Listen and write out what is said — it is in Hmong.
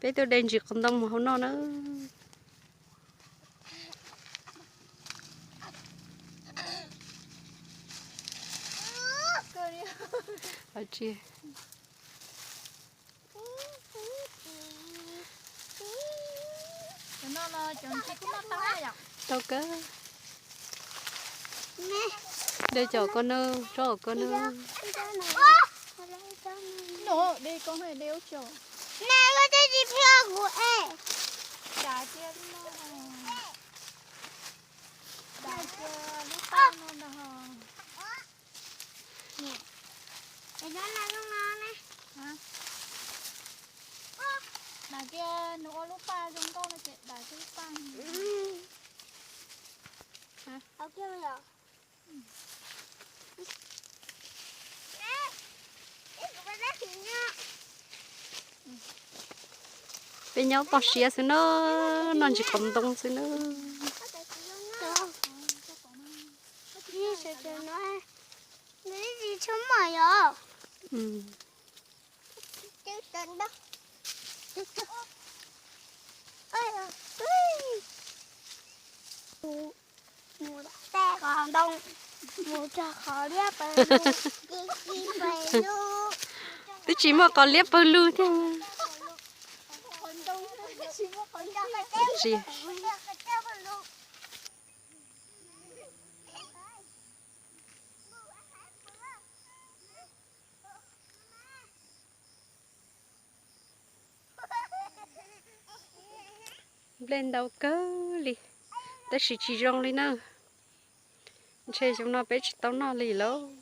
Peb tuaj de ntsis qos ntoo mus hau noj na. Tsis tau kawg. De cov ko na, tsob ko na. Dam kiag nws ua lub paj zoo nkauj no ces dam kiag lub paj. Peb nyob toj siab xwb na, noj ntsis qos ntoo xwb na. Mus txog qhov ntoo, mus txog qhov liab pawg lug, twb tsis muaj qos liab pawg lug thiab. Nplej ntau kawg li, tab sis tsis zoo li na. Ntshe xyoo no peb tsis tau noj li lauj.